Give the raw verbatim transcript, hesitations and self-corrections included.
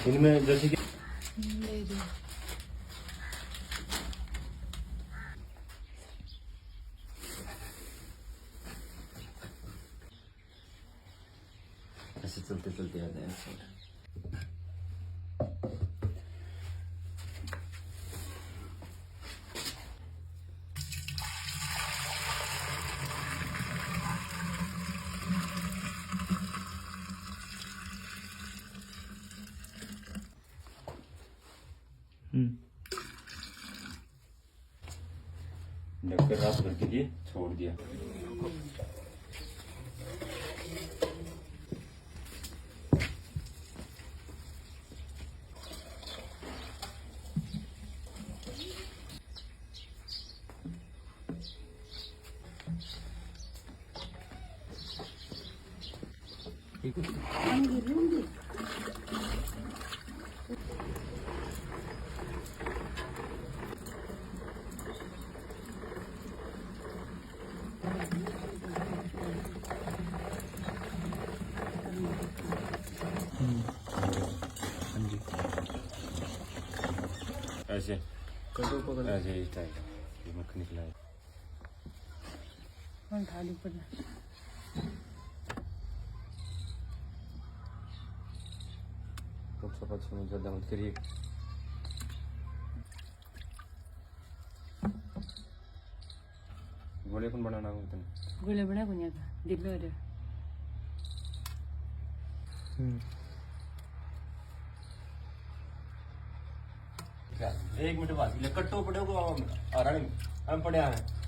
इनमें जैसे कि ऐसे चलते चलते आ जाए। ढककर रात भर के लिए छोड़ दिया। ऐसे। ऐसे ही टाइट। ये मक्खन निकला है। खूब सफा छुनु जल्दी मत करिए। गोले कौन बनाना हो तुम? गोले बना को नहीं आता, दिल में आ रहा। एक मिनट बाद ले कट्टो पड़े को आ रहा नहीं, हम पड़े आ रहे हैं।